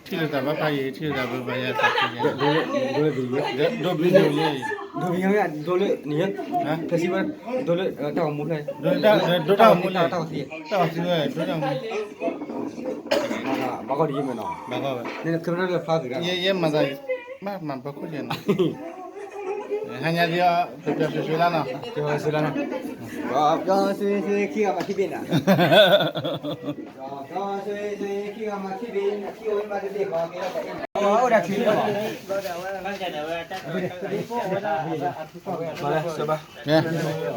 ထံၣ်လိာ်သးဘၣ်ဖးယံၤ ထံၣ်လိာ်သးဘၣ်ဖးယံၤ ဒိလၢ ဒိလၢ ဒိလၢ ဒိလၢ ဖဲစံးဝဲ ဒိလၢ တၢ်ဂီၤမူဖဲ ဒိတၢ်ဂီၤမူလဲၣ် တၢ်ဂီၤသံဝဲ ဒိတၢ်ဂီၤမူ ဘၣ်ကီၢ်ဒ်ယဲၢ်မ့ၢ်နီၤ ဘၣ်ကီၢ်ဝဲ ယဲမၤသး မၤဘၣ်ခိၣ်ယဲၢ်နီၤ ဟါညါဒ်အံၤ ပျော်ပျော်ရွှင်ရွှင်လၢနီၤ ပျော်ပျော်ရွှင်ရွှင်လၢနီၤ ပျော်ပျော်ရွှင်ရွှင်ခံဂၤ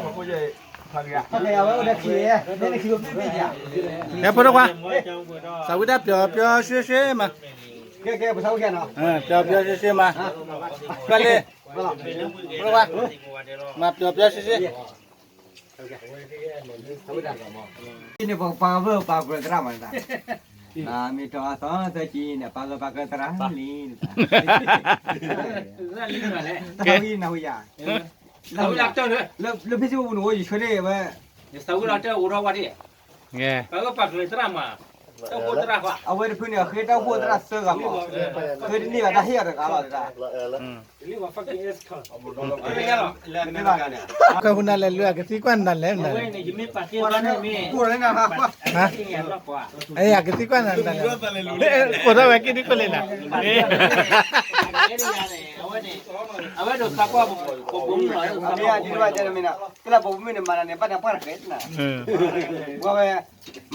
မၤထံဘ့ၣ်နၤ ဟဲဖိဒိၣ်ခွါ သးဝံၣ်တၢ်ပျော်ပျော်ရွှင်ရွှင်မး ပျော်ပျော်ရွှင်ရွှင်မး ပျော်လံ ဖိဒိၣ်ခွါ မၤပျော်ပျော်ရွှင်ရွှင် န့ၣ်ပှၤပှၤဂၤပှၤကရၢသရၣ်မး နမ့ၢ်တီအသီသၢကံန့ၣ် ပှၤဂၤပှၤကရၢသရၣ်လံ တၢ်ဝံနၢ်ဟူယၤ လၢ လၢ Facebook ပူၤန့ၣ် ယဆိန့ၣ်ဝဲ ပှၤဂၤပှၤကရၢသရၣ်မး အဝဲတဖုန့ၣ် အဃ့တၢ်အိၣ်ဖှိၣ်သရၣ်သၢဂၤမး ဃ့တန့ၢ်ဘၣ်တၢ်ဟ့ၣ်အီၤတဂၤလီၤတၢ် ကဲဃုနၤလဲၤလၢအကသံကွၢ်နၤလဲၣ်နၤလဲၣ် အကသံကွၢ်နၤနၤလဲၣ် ကိးထီၣ်ဝဲက့ၤဒ်ကိးလဲၣ်နၤ အဝဲဒိးသးကွၢ် ပပိာ်မုၣ်လီၤ မ့ၢ်အဒ်ဘၣ်တဲမ့ၢ်နီၤ ကလၢပပိာ်မုၣ်န့ၣ် မၤတၢ်န့ၣ် ဘၣ်တၢ်ပှၢ်တဃဲနၤ ပှၤဝဲ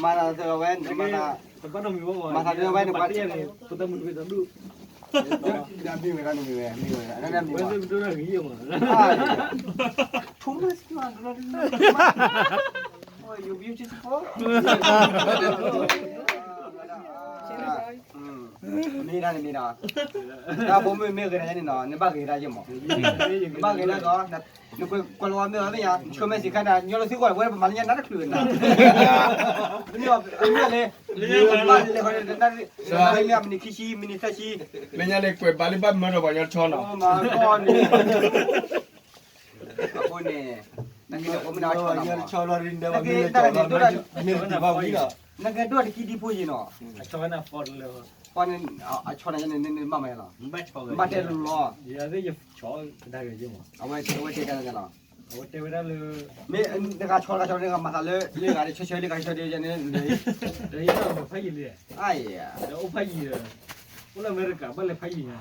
မၤတၢ်သၢဝဲ မၤတၢ် မၤတၢ်ဒ်ဝဲန့ၣ် ပှၤတ မ့ၢ်ဝဲဒၣ်မ့ၢ်ဝဲ မ့ၢ်ဝဲ အနမ့ၢ်ဝဲ Too much, you are not enough. Oh, you beautiful. မ့ၢ်ဒၣ်န့ၣ်မ့ၢ်ဒၣ် တၢ်ဘိမ့ၢ်မ့ၢ်ဂ့ၤတၢ်ယဲန့ၣ်နီၤ နဘၣ်ဂ့ၤတၢ်ယဲမး နဘၣ်ဂ့ၤတၢ်ဒီး နကွဲးလီၤဝဲမ့ၢ်အီၤမ့ၢ်ယါ နဆိမဲစံးခါန့ၣ် ညီလၢသုဂီၢ်ဝဲပမၤလၢညါနါတချုးနၤ မ့ၢ်လဲၣ် မ့ၢ်လဲၣ် မနံၤခံဆံ မနံၤသၢဆံ လၢညါန့ၣ် ကွဲးဘၣ်လၢဘၣ်မၢဒီးပှၤညီဆီနီၤ အဃိန့ၣ် နကဆီလီၤ နကဒိၣ်တကံဒံဖိယံၤနီၤ ပှၤန့ၣ် အဆီန့ၣ် နမၤမၤလီၤ ဘၣ်တဲလီၤ အဝဲတဲတၢ်လီၤ မ့ၢ်နကဆီတကဆီန့ၣ် ကမၤသးလၢ လၢဂၤဒီး ဆၢဆၢလၢဂၤဆၢဆၢန့ၣ် ဖးယံၤလံ အိၣ်ဖးယံၤ အိၣ်လၢအမဲရကၤ ဘၣ်လဲၤဖးယံၤညါ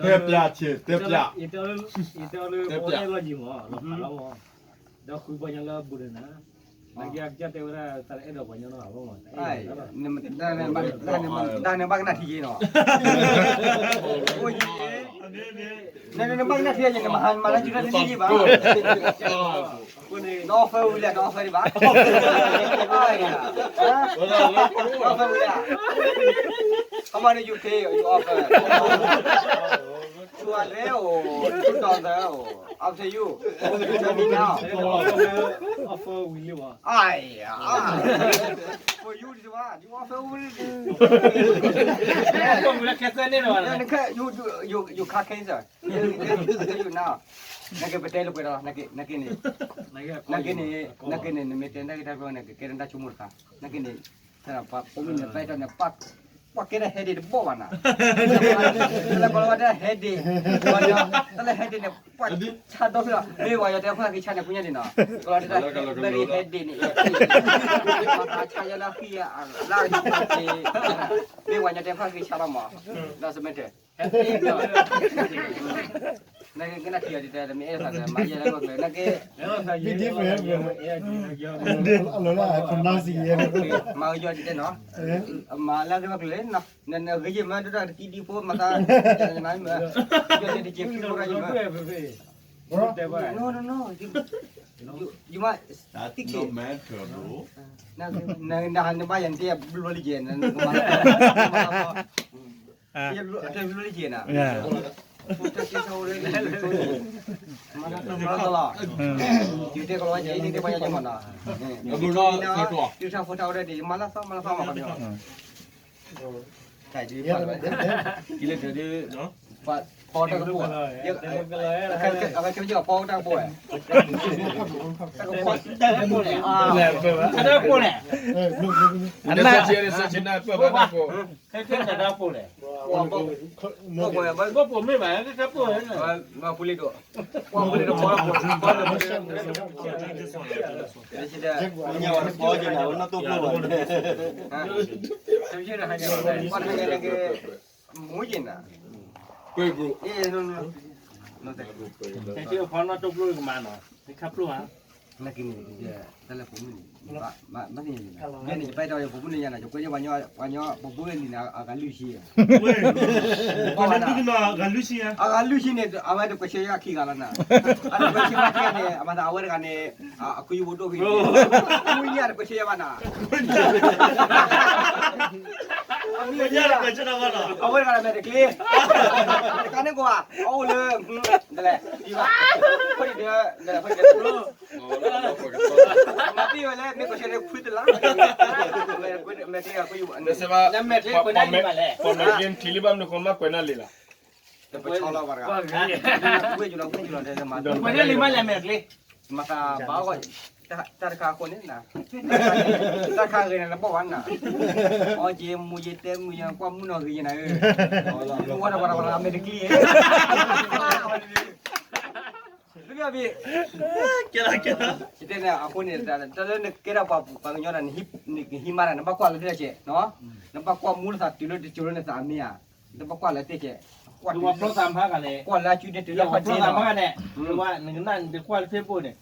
တဲပျးဆ့ တဲပျး ယတဲအီၤလၢ ယတဲအီၤလၢ ပဝဲလီၤယံၤမး လီၤဖးလီၤမး ဒီးဃုပှၤညီလၢအဘူးဒီးနၤ နကကစၢ်တဲဝဲဒၣ် သးအဲၣ်ဒိးပှၤညီနီတဂၤဘၣ်မး တၢ်န့ၣ်ဘၣ်ကနၣ်ထံယ့နီၤ နဘၣ်ကနၣ်ထံယ့ နမၤဟးမၤလၢကၠူတၢ်တသံယ့ဘၣ် န offer ဝံၤလံ န offer ဒံးဘၣ် န offer ဝံၤလံ How much do you pay your offer? Two hundred or two thousand or up to you. You tell me now. Offer ဝံၤလံဘၣ် Aiyah. For you, this one, you offer ဝံၤလံ နက you, you, you, you can't cancel. နကပတဲလၢပှဲၤဒီး နကန့ၣ် နကန့ၣ် နကန့ၣ် နမ့ၢ်တဲတၢ်ဂ့ၢ်တၢ်ကျိၤန့ၣ် ကကဲထီၣ်တၢ်ဆိကမိၣ်တခါ နကန့ၣ် ပှၤပိာ်မုၣ်န့ၣ် ပှၤကဲထီၣ် headache တဘီၣ်ဘၣ်နၤ လၢကီၢ်လၢဝဲတၢ် headache တၢ်လၢ headache န့ၣ် ပှၤဆါဒီဖျၢၣ် မ့ၢ်ပှၤယီၤတဲဖၢက့ၤဆါန့ၣ် ကူညါန့ၣ်နီၤ ကီၢ်လၢတၢ် very headache န့ၣ် ပှၤဆါယီၤလၢဃံ လၢဃံ မ့ၢ်ပှၤယီၤတဲဖၢက့ၤဆါလီၤမး ဒီးစမဲတၢ် နကနၣ်ထံအီၤဒ်တဲ တမ့ၢ်အဲၣ်သးဒီး မၤယဲလၢပှၤကျၢၤ နက မၤယီၤဒ်တဲနီၤ မၤလၢပှၤကျၢၤ နဂ့ၤယဲၢ်မး ဒိၣ်တၢ်တကံဒံဖိ မၤသး နမၤ ယီၤတက့ၤခံဖိရၢ်ယဲၢ်မး no no no you you must think it နဘၣ်ယၤ နတဲဘျီလံကဲ နကမၤ တဲဘျီလံကဲနၤ မၤသးလီၤ ယတဲကလီၤဝဲကဲ ယတဲမၤယၤယမၤနီၤ တုၤထါဖိထါဝဲဒၣ်န့ၣ် ယမၤလၢသီမၤလၢသီမၤကီးန့ၣ် ကံလၢဒၢးဒၣ် ဖီတၢ်ကပိၢ်, အဝဲခဲမ့ၢ်ကဖီတၢ်ကပိၢ်ဝဲ, တၢ်ကပိၢ်, တၢ်ကပိၢ်န့ၣ်, တၢ်ကပိၢ်န့ၣ်, အတၢ်ကပိၢ်န့ၣ်, ခဲခဲတၢ်ကပိၢ်န့ၣ်, ဘၣ်ပိၢ်မ့ၢ်ဘၣ် တၢ်ကပိၢ်န့ၣ်, ပူလံဒိၣ်, ပူလံဒိၣ်, မူက့ၤနၤ, ဖီနီၢ်တိၢ်ပျိၢ်ကမၤနီၤ, နခါပျိၢ်ဧါ, နကန့ၣ်, တၢ်လၢပိာ်မုၣ်န့ၣ်, ယဲန့ၣ် ယပာ်တီၢ်ယပိာ်မုၣ်န့ၣ်ညါန့ၣ် ယကွဲးယဲပှၤညီ, ပှၤညီပိာ်မုၣ်န့ၣ် အဂၤလွံၢ်ဆံ, အဂၤလွံၢ်ဆံန့ၣ် အဝဲတကွဲးဆၢယၤခံဂၤလီၤနၤ, အတကွဲးဆၢယၤခံဂၤန့ၣ် အမၤသးအဝဲတဂၤန့ၣ် အခွံယဘိဒိၣ်ဖဲ, မူညါတကွဲးဆၢယၤဘၣ်နၤ အဝဲတဂၤန့ၣ်မဲာ်တကျ့, တကးန့ၣ်ကွၢ်, အအိၣ်လၢ, ဒ်လဲၣ်, ဒ်ဘၣ်, ဖဲဒီး, မၤပ့ၢ်ဝဲလၢ မ့ၢ်ကဆှဲန့ၣ်ခွံတလါ, မဲာ်ကျ့ခွံ, မဲာ်ကျ့ခွံ, ပှၤမဲာ်ကျ့ထံၣ်လံဘၣ်မနုၤဃိမ့ၢ်ကွဲးနၢ်လံလီၤ, တပဆီလီၤဘၣ်တဂၤ, ဝ့ၢ်ကလီၤ, ဝ့ၢ်ကလီၤ, မဲာ်ကျ့, မၤသးဘၣ်အီၣ်, တၢ်တခါအဃိန့ၣ်, တၢ်တခါဂ့ၤန့ၣ် တဘၣ်ဘၣ်နၤ, အီၣ်က့ၤမူက့ၤတဲမူက့ၤ ကွၢ်မုၢ်နီၢ်ဂ့ၤက့ၤနၤဧၢ, မူဝဲတပှၤတပှၤတဂၤမဲာ်တကျ့ မ့ၢ်ဘၣ်, ယတဲန့ၣ် အဃိန့ၣ် တၢ်လၢနကဲထီၣ်ပှၤကညီဒီး နကဟံးမါတၢ် နဘၣ်ကွၢ်လၢတဲဆဲး, နဘၣ်ကွၢ်မူလၢသးတုၤလၢတစိၤလၢနသးမ့ၢ်ဧါ, နဘၣ်ကွၢ်လၢတဲဆဲး, ကွၢ်လၢအစုန့ၣ်တုၤလၢဖီၣ်တဲနီၤ, နကနၢ်နတကွၢ်လၢဖ့ဘိန့ၣ်,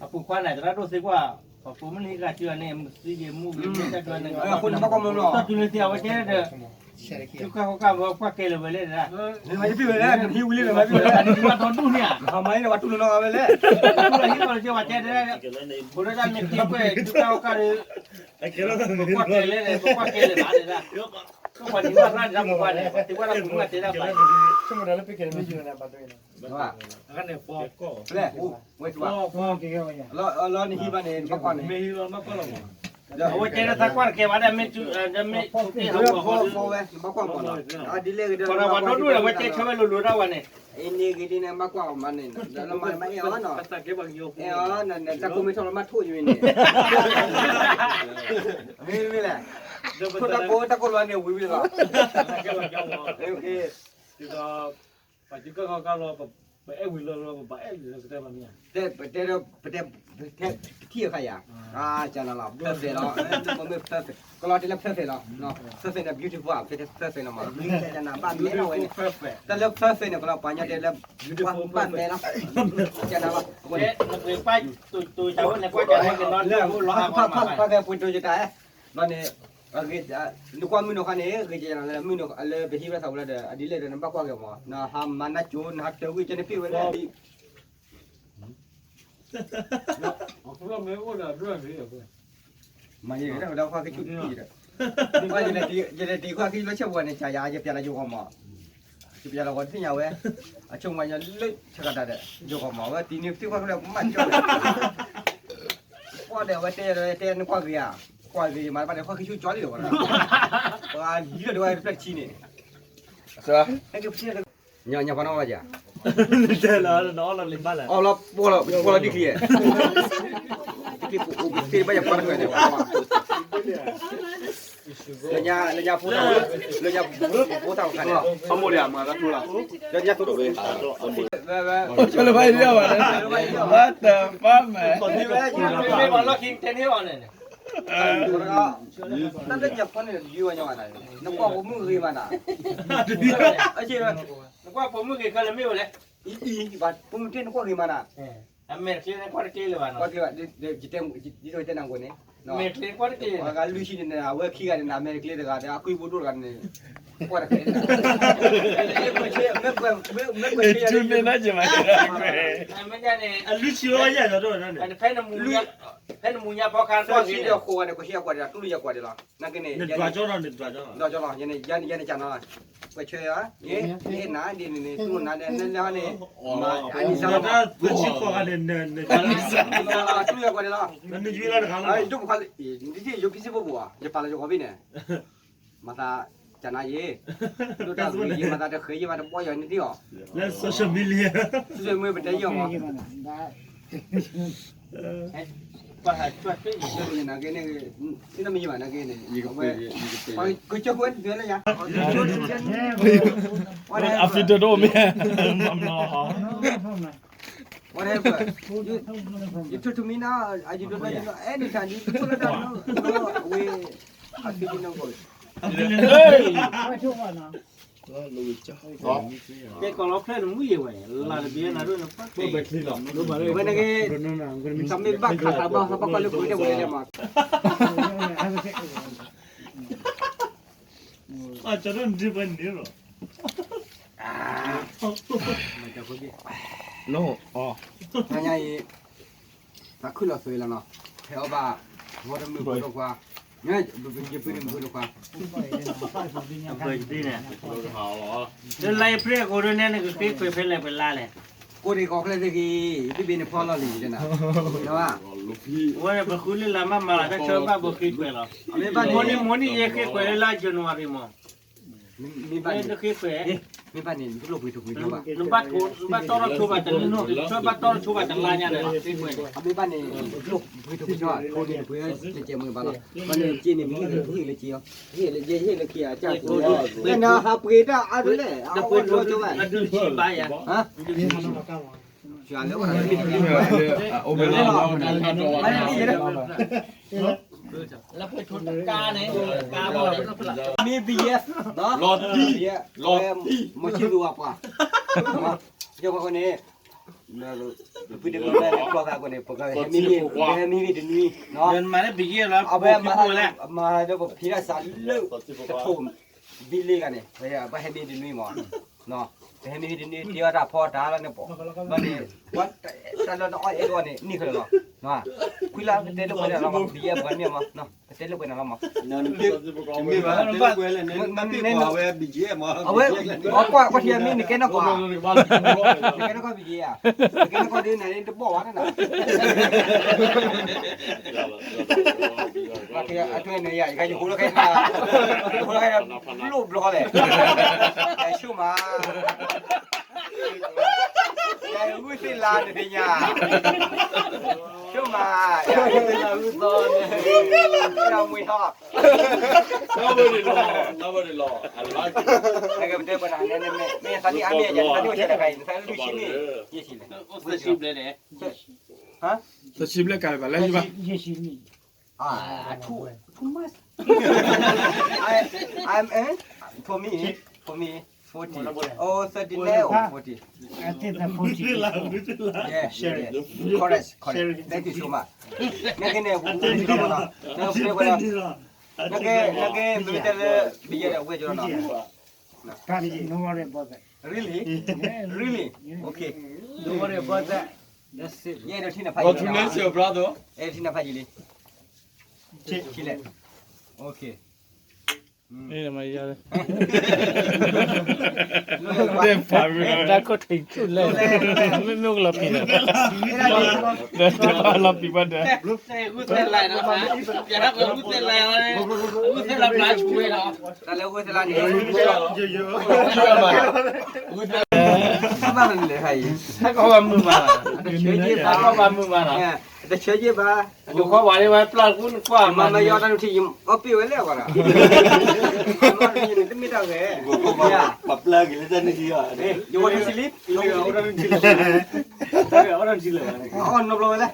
အဖိခွါန့ၣ် သရၣ်ဒိၣ်သ့ကွၢ်, ပှၤဖိမုၣ်လၢဟံးဂၤစုန့ၣ် မသံက့ၤမူဂ့ၤမ့ၢ်တၢ်ဒွဲန့ၣ်, အဃိန့ၣ်ဘၣ်ကွၢ်မူလီၤ, တၢ်တုၤလၢသ့အဝဲတဲဒီး သုကၢ်ဃီကၢ်ဝဲကွၢ်ကဲလၢၤဝဲလဲၣ်ဒၣ်, မၤယတဘၣ်ဝဲလဲၣ်, နဟံးဝံၤလံလၢမၤဘၣ်ဝဲလဲၣ်, မၤယတဘၣ်တူၢ်လိာ်နီၤဝဲလဲၣ်, တူၢ်လိာ်ဟံးကီၢ်လၢကဲဝဲတဲဒၣ်, ဖိဒိၣ်တၢ်မ့ၢ်က့ၤကွဲၢ် သုကၢ်ဃီကၢ်ဒီး, ပကွၢ်ကဲလဲၣ်န့ၣ် ပကွၢ်ကဲလၢၤဘၣ်ဒၣ်, ပှၤဒံးဘၣ်ရၣ်ဒၣ်ပှၤန့ၣ် ပှၤသ့ၣ်ဝဲဒၣ်ပှၤမုၢ်တဲဒၣ်ပှၤန့ၣ် လီၤနဟံးဘၣ်န့ၣ် ဘၣ်ကွၢ်န့ၣ်, အဝဲတဲလၢသးကွၢ်တကဲဘၣ်ဒၣ်မ့ၢ်, မ့ၢ်ဝဲ, ဘၣ်ကွၢ်မးနီၤ, အဒ်လဲၣ်ဂ့ၤဒီး ပှၤတၢ်ပှၤဒီဒူၣ်န့ၣ် အဝဲတဲဆၢဝဲလိၤလိၤဒၣ်ဝဲန့ၣ်, အန့ၣ်ဂ့ၤဒ်န့ၣ် ဘၣ်ကွၢ်မးန့ၣ် ဒီးလၢမၤမၤအဲၣ်အီၤနီၤ, အဲၣ်အီၤ နတၢ်ကိးမ့ၢ်ထီၣ်လၢမၤထိၣ်ယွၤန့ၣ်, မ့ၢ်မ့ၢ်လဲၣ်, ထိၣ်တၢ်ကိးတၢ်ကိးလီၤန့ၣ် ဝံၤဝံၤလီၤ, ပကၢ်ဃီကၢ်လီၤ, ပအဲၣ်ဝံၤလီၤလီၤ ပဘၣ်အဲၣ်ဝံၤလီၤလီၤ ပတဲဘၣ်မ့ၢ်ဧါ, တဲ, ပတဲ, ပတဲ, ပထံၣ်အခါယၤ, ကနၤလီၤ perfect လီၤ, မ့ၢ် perfect ကလီၤတဲလၢ perfect လီၤ, perfect န့ၣ် beautiful ဧါ, perfect လီၤမး, ကနၤဘၣ်မဲလီၤဝဲန့ၣ်, တၢ်လၢ perfect န့ၣ် ကလီၤပှၤညီတဲလၢ ဘၣ်မဲလီၤ, ကနၤလီၤ, ပှၤကဲပှ့ၤတိၢ်ယတၢ်, ဘၣ်န့ၣ်, နကွၢ်မုၢ်နီၢ်ခါန့ၣ် ဂ့ၤကနၤလၢမုၢ်နီၢ်လၢပဟံးဝဲသးဝဲလီၤဒီး အဒ်လဲၣ်ဒီးနဘၣ်ကွၢ်က့ၤမး, နဟးမၤနၢ်ကၠိ နဟးတၢ်ဝံၣ်ကဲန့ၣ်ပ့ၢ်ဝဲလၢ မ့ၢ်ယဲဒၣ်ဝဲဒၣ်ခွါကဆူၣ်တံၢ်ဒီး, ယလဲၤတံၤခွါကဆူၣ်လၢဆဲးပူၤန့ၣ် ယၤယၤ ယပျဲလီၤယိၤကီၢ်မး, ယပျဲလီၤဂီၤတသ့ၣ်ညါဝဲ, အဆိကမိၣ်ညါလၢဆဲးကတၢၢ်ဒီး ယိၤကီၢ်မး အဝဲတံၤန့ၣ်သ့ၣ်ခွါကလဲၤမၤကၠီ, ကွၢ်ဒီးအဝဲတဲဒီးတဲနကွၢ်ဂ့ၤဧါ, ကွၢ်ဂ့ၤမးဘၣ်ဒီး ခွါကဆူၣ်ကၠီလံဒီးဝဲဒၣ်, ပှၤလံလီၤဒီးဝဲတဖျၢၣ်တဆံန့ၣ် ညါပှၤနီၣ်ဝဲယၤ, အီၣ်လီၤပီၢ်လီၤ, ပီၢ်လီၤဒ်ချံ, တချံပအိၣ်ကသ့ဘၣ်ယပှၤတဖျၢၣ်န့ၣ်, လၢညါဖိသၣ်, လၢညါဖိသၣ်ခါန့ၣ်, လၢညါသိးဒိၣ်, လၢဘၣ်ယၤဘၣ်, what the fuck man, မ့ၢ်ပှၤလီၢ်ခံတဲန့ၢ်အီၤန့ၣ် တၢ်လၢညါဖီန့ၣ် ဒုးဝဲညီဘၣ်နၤ, နကွၢ်ပိာ်မုၣ်ဂ့ၤမးနၤ, နကွၢ်ပိာ်မုၣ်ဂ့ၤခဲလၢာ်မ့ၢ်ဝဲလဲၣ်, အံၤ အံၤ ဘၣ်ပိာ်မုၣ်တ့ၢ်နကွၢ်ဂ့ၤမးနၤ, အမဲာ်တကျ့န့ၣ်ကွၢ်တကျ့လၢၤဘၣ်နီၤ, ကွၢ်တကျ့ဘၣ်, ယတဲနၤအဃိန့ၣ်, မဲာ်တကျ့ကွၢ်တကျ့, အဂၤလွံၢ်ဆံန့ၣ် အဝဲခံဂၤန့ၣ် အမဲာ်တကျ့တဂၤဒီး အခွံဘိဒိၣ်တဂၤန့ၣ်, ကွၢ်တကျ့, မ့ၢ်ကွဲးဆၢယၤ, အလွံၢ်ဆံလီၤယၤ, ဖဲနမူညါဖီခါ သၢဆံဒီးဃိးဂၤန့ၣ် ကွၢ်ဆၢယၤကွၢ်ဒံးလီၤ, တူၢ်လိာ်ယၤကွၢ်ဒံးလီၤ, နကန့ၣ်, ဒွးကၠီလီၤ, ယန့ၣ်ကၠီနီၤ, ကွဲးဆၢယၤ, ယအဲၣ်နၤဒ်န့ၣ်န့ၣ် တူၢ်နၤဒ်န့ၣ်န့ၣ်, အနံၣ်စၢ်လီၤ, တူၢ်လိာ်ယၤကွၢ်ဒံးလီၤ, ယိၤကီၢ်စ့ၢ်ဘိဘိဧါ, ယပာ်လီၤယိၤကီၢ်ဘ့ၣ်န့ၣ်, မၤသး, တၢ်နါယ့, ဒိၣ်တၢ်ဂ့ၤယ့မၤသးတဃ့ယ့မၤတဘီယီၤန့ၣ်ဒံၣ်အီၤ, လၢ social media မ့ၢ်ပတဲယီၤမး, ပှၤဟးကွၢ်ထွဲယ့ၣ်နဂ့ၤန့ၣ်, နမ့ၢ်ယဘၣ်နဂ့ၤန့ၣ်, ကကၠိဝဲတတုၤလၢယၤ, အဖံတဒိၣ်မ့ၢ်, whatever, you talk to me now, you don't know anytime, you talk to me now, we, I feel no good. ကဲကီၢ်လီၤဖျဲၣ်နမုၢ်ယဲဝဲ, လၢတဘ့ၣ်နၤဒိၣ်နဖှၢ်, ဝဲနဂ့ၤ, တၢ်မ့ၢ်ဘၣ်ခးတၢ်ဘၣ် ဘၣ်ကွၢ်လၢပှၤတဲဝဲလဲၣ်မး, အကၠီဒိၣ်နဒုးပှဲၤန့ၣ်လီၤ, ညါအံၤ တၢ်ခုၣ်လီၤသွဲလီၤနီၤ, ဖဲအီၣ်ဘၣ် ဝီတမုၢ်ဖိတခွါ, ယပုၢ်န့ၣ်မုၢ်ဖိတခွါ, လၢလါအ့ဖြ့ၣ်အကိးဒ်န့ၣ် နကဃ့ခွဲးဖဲလဲၣ်ပလါလဲၣ်, ကိးဒံးကီးဖဲလဲၣ်သ့ၣ်ဂ့ၤ, ယဘ့ၣ်န့ၣ်ဖီလီၤလံၤန့ၣ်, ဝဲပဃုလၢလါမၢ်မၤလီၤ တၢ်ဆၢဘၣ်ပဃ့ခွဲးလီၤ, မိၢ်နံၤမိၢ်နံၤယဲဃ့ခွဲးလၢလါ January မး, မ့ၢ်ဘၣ်န့ၣ်, မ့ၢ်ဘၣ်န့ၣ် နတလိၣ်ပှ့ၤတပှ့ၤဘၣ်, နဘၣ်တီတဆိဘၣ်တလါ, ဘၣ်တီတဆိဘၣ်တလါညါဒီး, မ့ၢ်ဘၣ်န့ၣ် နတလိၣ်ပှ့ၤတပှ့ၤဆိ, ထိၣ်န့ၢ်ပှ့ၤလၢကဲမုာ်ဘၣ်လီၤ, ဘၣ်န့ၣ်က့န့ၣ် ပဟ့ၣ်လၢက့အီၤ, ဟ့ၣ်လၢက့ ဟ့ၣ်လၢက့အကၢ်, နဟးပှ့ၤတၢ်အါဒ်လဲၣ်, အဝဲဒိးကၠီဘၣ်, ဟါ လၢပှဲၤထိတကါန့ၣ်, မ့ၢ်ဘံယဲ, လီၤတံၢ်, လီၤတံၢ်, မ့ၢ်ဆံလူၤအပှၤ, ယဲၢ်ပှၤဃိန့ၣ်, ပပှ့ၤတပှ့ၤဘၣ်န့ၣ် ကျီသးအဃိန့ၣ် ပကဟဲမံၤတနွံ, မၤလၢဘံယဲလီၤ, အဝဲမၤလၢပဖံးတၢ်စးလၢ တထိးဘံလ့ဂၤန့ၣ်, ပဟဲမံၤတနွံမး, ပဟဲမံၤတနွံ တ့အီၣ်တၢ်ဖီတၢ်လီၤန့ၣ်, ဘၣ်န့ၣ်, တၢ်လၢနအီၣ်အဲၣ်ဒိးန့ၣ် နံၣ်ဃဲလီၤ, ကွံလၢပတဲလိာ်ကွဲန့ၣ်လီၤမး, ဘံယဲပှၤမ့ၢ်မး, ပတဲလိာ်ကွဲန့ၣ်လီၤမး, မ့ၢ်ဘၣ်, မ့ၢ်ဘၣ်, အဝဲဘံယဲမး, အဝဲ, ကွၢ်ကွၢ်ထံအမ့ၢ်နကဲနီၢ်ကီၢ်, နကဲနီၢ်ကီၢ်ဘံယဲဧါ, နကဲနီၢ်ကီၢ်ဒ်နၤန့ၣ်တဘီၣ်ဘၣ်နၤ အထွဲန့ၣ်ယၤ ယကယဟိလီၤခဲ, ယဟိလီၤခဲ, လိၣ်ဘျီလဲၣ်, ယဆိကမိၣ်, ယဂုၢ်သ့ၣ်လါတသ့ၣ်ညါ, ဆိကမိၣ်, ယဂုၢ်သ့ၣ်လါဂုၢ်သီန့ၣ်, ယမွေထီၣ်, တၢ်ဘၣ်န့ၣ်လီၤ, တၢ်ဘၣ်န့ၣ်လီၤ, အလါက့ၤ, နကပတဲပှၤနၤ, မ့ၢ်သးနံၣ်အါမ့ၢ်ယၤ နသးနံၣ်အိၣ်ဆဲးတခါအံၤ နသးနံၣ်အိၣ်ဆဲးတခါအံၤ, သၢဆံဘျဲၣ်, သၢဆံဘျဲၣ်ကးလၢၤဘၣ် လၢယဘၣ် Ah, too, too much. I, I'm, eh, for me, for me, forty. Oh, thirty-nine or forty. I think the forty. Yeah, yeah. Correct, correct. Thank you so much. နကဲန့ၣ်, နကဲ, နကဲ, မ့ၢ်တဲလၢ, ဘံယဲဒီးဝဲကၠီနီၤ. Don't worry about that. Really? Yeah. Really? Okay. Don't worry about that. That's it. Yeah, no, Tina Congratulations, brother. Eh, Tina Pajili. Chile. Okay. တၢ်ခိၣ်ထံးဆူၣ်လဲၣ်, မ့ၢ်မ့ၢ်ကလီၤပံၤလဲၣ်, တၢ်လီၤပံၤဘၣ်ဒီး ဂုၢ်သဲလၢ်, ဂုၢ်သဲလၢ်န့ၣ်, ဘၣ်မနုၤလဲၣ်, ဟဲကီၢ်ဘၣ်မုာ်မး, ဟဲကီၢ်ဘၣ်မုာ်မးနီၤ, တဆၢယ့ၢ်ဘၣ်, ယခီၣ်ဝဲလၢဝဲပျၢ်ကူနကွၢ်မး, မၤမၤယီတၢ်နုၢ်ထံ အီၣ်ပ့ၢ်ဝဲလဲၣ်အဂီၢ်ဒီး, တမ့ၢ်တၢ်ဂ့ၤ, ပှၤပျၢ်က့ၤလၢတၢ်နုၢ်ထံအီၤ, ယဝဲတဆံလံ, အီၣ်နီတဘျီဝဲလဲၣ်.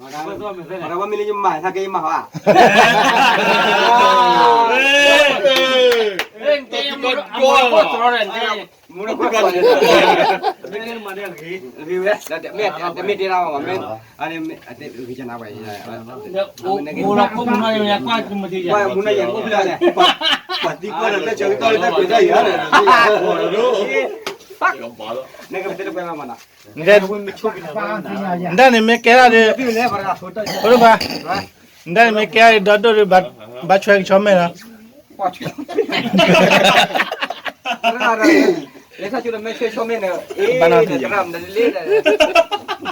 ဝဲမ့ၢ်လၢယမၤ သးကဲယမၤဟါ, မူတကွၢ်, ဂ့ၤဝဲ, တမ့ၢ်တဲရဘၣ်, မ့ၢ်, အတဲဂ့ၤကနၣ်ဝဲ, မူနယဲၢ်မူဖျၢၣ်န့ၣ်, ပှၤသံကွၢ်ဒီးတၢ်ဆၢကတီၢ်လၢတၢ်ကွဲးတၢ်အံၤဧါ, နကပတဲတကွဲးမးမးနီၤ. နဒၣ်န့ၣ်မ့ၢ်ကဲထီၣ်ဒီး, ဖိဒိၣ်ဘၣ်, နဒၣ်န့ၣ်မ့ၢ်ကဲထီၣ်ဒီး ဒီဒိၣ်ဒီး ဘၣ်ဆွဲကဆီမဲၣ်လီၤ, လၢတၢ်ဆိဒီးမဲဆွဲဆီမဲၣ်န့ၣ်, ဘၣ်နၤသံယၤ, တရၣ်မနုၤလံ,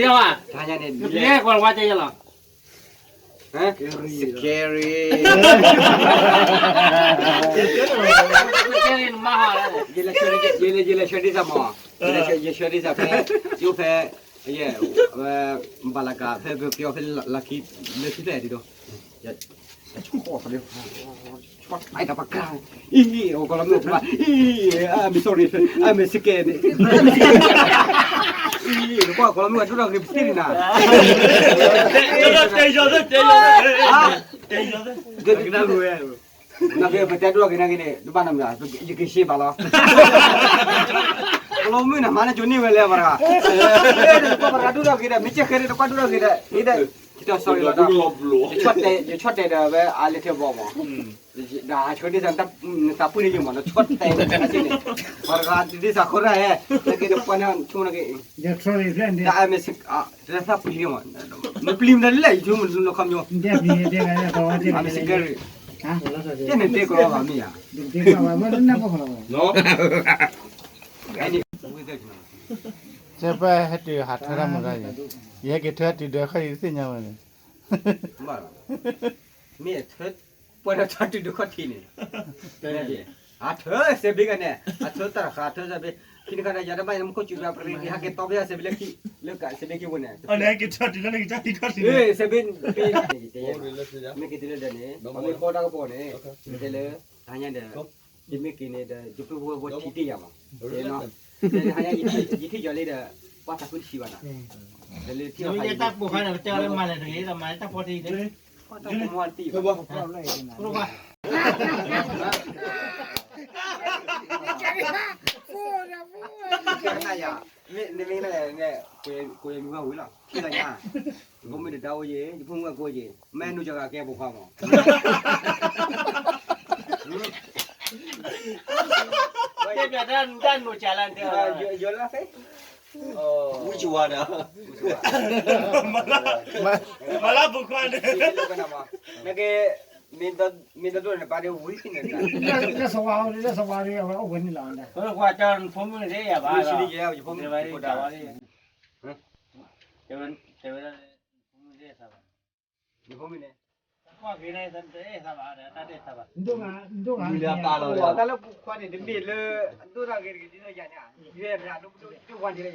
နပျံၤတၢ်ဘၣ်, နပျံၤကွၢ်ဝါတဲယလီၤ, scary, scary နမါဟီ, ယလဲၤဆှၢဒ်သိးမး, ယလဲၤဆှၢဒ်သိးဖဲ, ယအိၣ်ဖဲ, ယဲ, ဘၣ်လကၤဖဲပကဲအီၤဖဲလၢခံ, လၢခံဖဲဒ်သိး, အီၣ်သးလၢ အံၤ ကီၢ်လီၤမုၢ်ဘၣ် အံၤ I'm sorry, I'm scared, I'm scared, အံၤ နကွၢ်ကီၢ်လီၤမုၢ် အဒိၣ်ထီၣ်က့ၤပသ့ၣ်န့ၣ်နၤ တဲယီၤသ့ တဲယီၤသ့ တဲယီၤသ့ နကပတဲဒိၣ်ထီၣ်က့ၤနာ်က့ၤန့ၣ် တဘၣ်နီတမံၤ ယက့ၤရှဲဘၣ်လီၤ ကီၢ်လီၤမုၢ်န့ၣ် မၤန့ၢ်ကၠိန့ၢ်ဝဲလဲၣ်ပှၤတဂၤ နကွၢ်ပှၤတဂၤဒိၣ်ထီၣ်က့ၤဒီး မ့ၢ်ကဲဃဲန့ၣ် နကွၢ်ဒိၣ်ထီၣ်က့ၤဒီး ဟ့ၣ်ဒီး ယတီ sorry လီၤဒီး ယဆီၣ်တဲာ်ဒီးဝဲအါလၢထဲဘီမး ဒီးဟးဆှၢဒ်သိး နသးပှၢ်န့ၣ်ယမး နဆီၣ်တဲာ်န့ၣ် ပှၤတဂၤဒ်သိးခိၣ်ရၣ်ဟဲ နက့ၤနပှၤန့ၣ်ဆိကမိၣ်နက့ၤ ဒီး I'm scared တသးပှၢ်န့ၣ်မး နပျံၤမတၤလဲၣ် ယဆိကမိၣ်နခီပညီ I'm scared တဲနတဲကီးဘၣ်မ့ၢ်ဧါ ကဲပဟဲတုၤဟးထၢတၢ်မုာ်တၢ်ယံၤ, ယဟဲက့ၤထၢတုၤဒီးခီၣ်ယံၤသ့ၣ်ညါဝဲန့ၣ်, မ့ၢ်ထၢ, ပှၤဒီးထၢတုၤဒီးခီၣ်ထံးန့ၣ်, အထၢစဲးဘ့ကန့ၣ်, အထၢတၢ်တဃာ်ထၢစဲးဘ့, ခံနခါဒီးယၤတဘၣ်ယဲၢ်မူခိၣ်စူၤဒီး ပရ့ၤက့ၤဟဲက့ၤတီပယၢ်စဲးဘ့လၢခံ, လၢကစဲးဘ့ခံပူၤန့ၣ်, စဲးဘ့, မ့ၢ်က့ၤတုၤလၢဒီးန့ၣ်, မ့ၢ်ဃီတၢ်ကပီၤန့ၣ်, ကတဲလၢ, တဟါညါဒီး, ယမ့ၢ်က့ၤန့ၣ်ဒီး ယဖုဖိဝဲထံတ့ၢ်ယၤမး, တဟါညါ ယထံၣ်ယီၤလံဒီး, ပှၤသးခုတဆံးဘၣ်နၤ, တၢ်ပိာ်ခါန့ၣ် ပတဲအီၤလၢမၤလဲၣ်တဂ့ၤ, မၤလၢတၢ်ဖီတံၢ်, တၢ်ပိာ်ခါ နမ့ၢ်န့ၣ်, ကိးယမံၤဝဲဝံၤလီၤ, ထံၣ်လီၤညါ, ယဖိမုၣ်တဒါအိၣ်ယ့ၣ်, ယဖိမုၣ်ဝဲၢ်ကိၢ်ယ့ၣ်, မ့ၢ်နုာ်ကဂၤကဲပိာ်ခွါမး, ယလၢဖဲ, ဝံၤကဝါဒီး, မၤလၢပိာ်ခွါန့ၣ်, နက့ၤ, မ့ၢ်တဒိၣ်န့ၣ် ပာ်ဒ့ဝံၤန့ၣ်, လၢစဝၤ, လၢစဝၤဒီး အဝဲအိၣ်ဝဲန့ၣ်လီၤ, ဖိခွါကၢ်နဖိမုၣ်န့ၣ်ယၤဘၣ်, ယဖိမုၣ်န့ၣ်, တဲဝဲဒၣ်, ယဖိမုၣ်န့ၣ်, ကွၢ်က့ၤန့ၣ်, တၢ်တအဲၣ်သးဘၣ်, တၢ်လၢပိာ်ခွါန့ၣ် တမ့ၢ်လၢ, ဒိၣ်တၢ်ဂ့ၤတဂ့ၤဒ်သိးယၤန့ၣ်, ယဲဒၣ်ဒိၣ်ဒိၣ်ဝါဒ်လၢယၤ,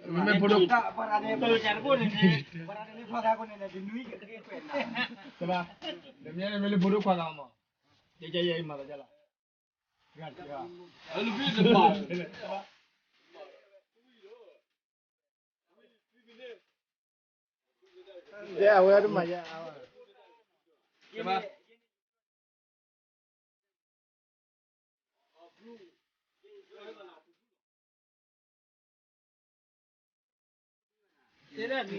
မ့ၢ်ဖိဒိၣ်, မ့ၢ်လၢဖိဒိၣ်ခွါဂၤမး, ယဲယဲအံၤမၤလီၤလၢ်, အဝဲတမၤယဲၢ်, လၢ, လၢဝီ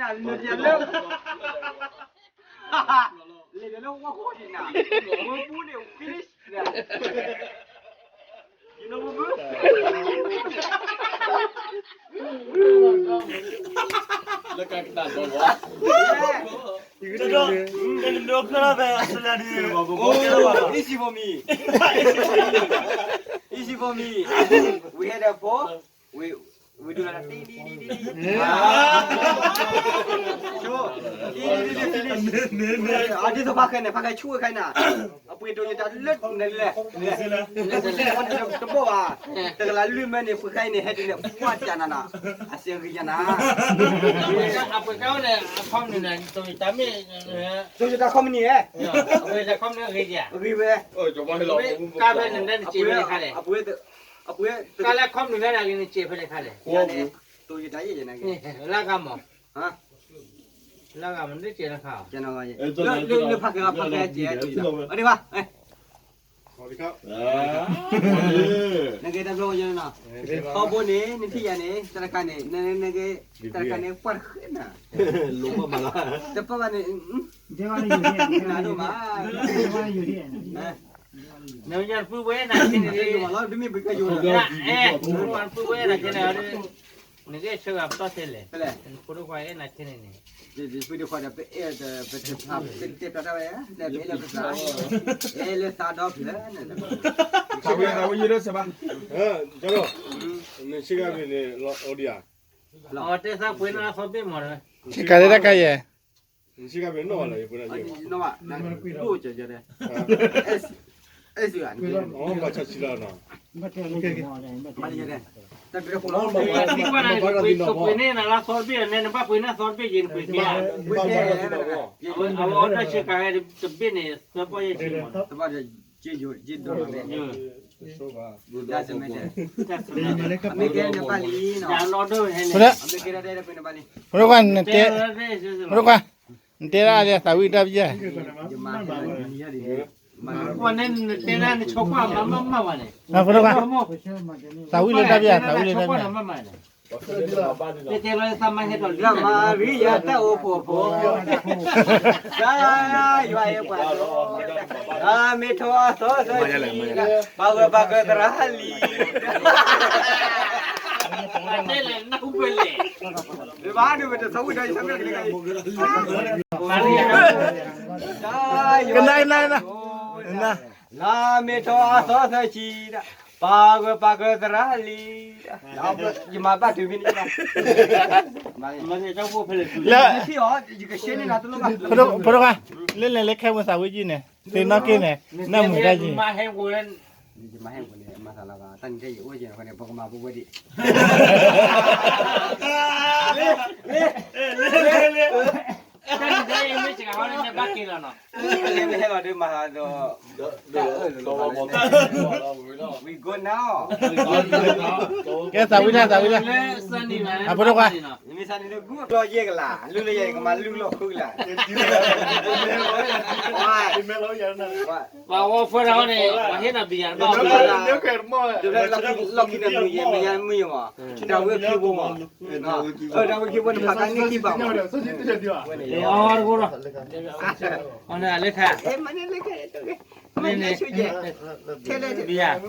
ၢ်ခိၣ်ဒံးနၤ, မ့ၢ်ပူၤန့ၣ် finish န့ၣ်, လၢကကတၢၢ်ဒီး, တဒိၣ်, နဒိၣ်ဖျၢၣ်လီၤဖဲ Australia ဒံး, easy for me, easy for me, we had a four, we, we do like တီတီတီတီတီ, တီတီတီတီ, အဒ်သိးဖးဃဲန့ၣ် ဖးဃဲဆူၣ်ဝဲခါအံၤနၤ, အပှ့ၤတိၤယတၢ်လၢနလဲၣ်, တဘိၣ်ဘၣ်, တကလးလွံၢ်မၢန့ၣ် ပှ့ၤဃဲအံၤန့ၣ် ဟဲတုၤန့ၣ် ပှၢ်တၢ်နၤနၤ, အစဲးဂ့ၤယၤနၤ, အပှ့ၤဃဲန့ၣ် အခီပနံၣ်န့ၣ် တိၤယတၢ်မ့ၢ်, တိၤယတၢ်ခီပနံၣ်ဧါ, အဝဲတၢ်ခီပနံၣ်ဂ့ၤယၤ, ဂ့ၤဝဲ, ကါဖဲန့ၣ် နစဲးဖဲလဲၣ်ခါလဲၣ်, အပှ့ၤ, ကါလၢခီပနံၣ်ဖဲန့ၣ် နစဲးဖဲလဲၣ်ခါလဲၣ်, တိၤယတၢ်ယဲၢ်ယဲၢ်နၤ, လၢဂၤမး, လၢဂၤမး နတစဲးလၢခါ, လၢဖးဃဲ ဖးဃဲစဲး, အဒံးဘၣ် နကဲတၢ်ဘျီဝဲယဲနီၤ, ခီဘိန့ၣ် နထံၣ်ယၤန့ၣ် တၢ်တခါန့ၣ် နကဲ, တၢ်တခါန့ၣ် ပှၢ်တဃ့နၤ, တပၢၢ်ဘၣ်န့ၣ်, နဒိၣ်မး, နမ့ၢ်ပုၢ်ဝဲနၤန့ၣ်, တမ့ၢ်ပကယိာ်, ပုၢ်ဝဲနၤန့ၣ်, နကဲဆၢဂၤပတီၢ်ထဲလဲၣ်, နဖိဒိၣ်ခွါအဲၣ်နၤထဲန့ၣ်န့ၣ် ပဒိၣ်ဃီဒီး ပအဲၣ်ဒီး ပတဖျါ ပတဲပျးတၢ်ဝဲ ပအဲၣ်လၢပသး အဲၣ်လၢသးဒီဖျၢၣ်န့ၣ် သးဝံၣ်သးဝံၣ်ယိၣ်လၢစဲးဘၣ် ကၠီလီၤ နဆ့ကၤပ့ၤန့ၣ် အိၣ်ဒံးဧါ တဲသးပှ့ၤန့ၢ်သီဘ့ၣ်မး ကၤလၢတၢ်ကါယဲၢ် နဆ့ကၤပ့ၤနီၣ်ဘၣ်လၢ ယပှ့ၤန့ၢ် နီၣ်ဘၣ် ဒိၣ်ကၠီကၠီဒဲး အဲၣ်စူၤ ဘၣ်ဆၣ်ဆံလီၤနီၤ ဘၣ်လၢယဲဒဲး တၢ်ပ့ၤတၢ်ခိၣ်လီၤ ပှ့ၤန့ၢ်နၤလၢသီတဘ့ၣ်န့ၣ် နဘၣ်ပှ့ၤန့ၢ်သီတဘ့ၣ်ယဲၢ်နပှ့ၤက့ၤ အဝဲအီၣ်တၢ်ဆ့ကၤဝဲတဘ့ၣ်န့ၣ် သၢပီၢ်ယဲၢ်ဆံမး သဘၣ်ဒီးက့ယိာ်က့ဒိၣ်လီၤန့ၣ် တၢ်စမဲ အမ့ၢ်ကဲန့ၣ်ပၢ်လံနီၤ အမ့ၢ်ကဲဒၣ်တဲပှ့ၤန့ၢ်ပၢ်လံ ဖိဒိၣ်ခွါ နတဲ ဖိဒိၣ်ခွါ နတဲဒၣ်အါဒံးသးဝံၣ်တၢ်ပယဲၢ် ပှၤန့ၣ်နတဲဒၣ်နဆိကွၢ်မၤမၤမၤဘၣ်န့ၣ် ဖိဒိၣ်ခွါ သးဝံၣ်လၢတၢ်ပယဲၢ် သးဝံၣ်လၢတၢ်ပယဲၢ် တဲတဲလီၤသးမၤဟဲဒီးလၢ မၤရံယၤတၢ်အိၣ်ဖှိၣ်ဖိ တၢ်ယွၤအဲၣ်ပှၤ မ့ၢ်ထီၣ်အသီသၢဆံ ပာ်ဂၢၢ်ပာ်ကျၢၤသရၣ်လံ တဲလဲၣ်နၢ်ဟူဖဲလဲၣ် ဘၣ်ဒုးဝဲတသီဝံၣ်ဒီးယသီဝံၣ်ကန့ၣ် ကနၣ်နၣ်နၣ် လါမ့ၤထီၣ်အသီသၢဆံ, ပာ်ဂၢၢ်ပာ်ကျၢၤသရၣ်လံ, ယမၤဘၣ်တုၤဖဲန့ၣ်, လၢ ယကဆှၢန့ၢ်နၤတလိၣ်ဘၣ်, ဖိဒိၣ်ခွါ, လၢလဲၤလၢခဲမုၢ်သးဝံၣ်ကံၢ်န့ၣ် သ့ၣ်နီၣ်က့ၤန့ၣ် နၢ်မုာ်တၢ်ကံၢ် ယမၤဟဲဝဲန့ၣ် မၤသးလီၤဘၣ်, တၢ်နံၤထဲယအိၣ်ကဲန့ၣ် ပကမၤပူၤဝဲဒံး တၢ်နံၤထဲအံၤမ့ၢ်စှၤဟီန့ၣ် မ့ၢ်ဘၣ်က့ၤလီၤနီၤ, မ့ၢ်ဟဲလီၤဒုးမၤဒီး we go now, ကဲသးဝံၣ်တၢ် သးဝံၣ်တၢ်, အဖိဒိၣ်ခွါ, မ့ၢ်သးနံၤလၢဂုၢ်အကျီယဲၢ်ကလး လုၢ်လၢယဲၢ်ကမၤလုၢ်လီၢ်ဃုကလး ပှၤဝဲဖဲထီၣ်န့ၣ် ပှၤဟ့ၣ်နၤဘံယၤတဘၣ်, လီၢ်ခံန့ၣ်မုာ်ယဲၢ် မ့ၢ်ယါမုာ်ယဲၢ်မး, တၢ်ဝဲခံဘိမး, တၢ်ဝဲခံဘိန့ၣ် ဖးကါန့ၢ်ခံဘၣ်မး, အီတကိးဒီး, အီန့ၣ်အလၢခါ, ဘံယၤ,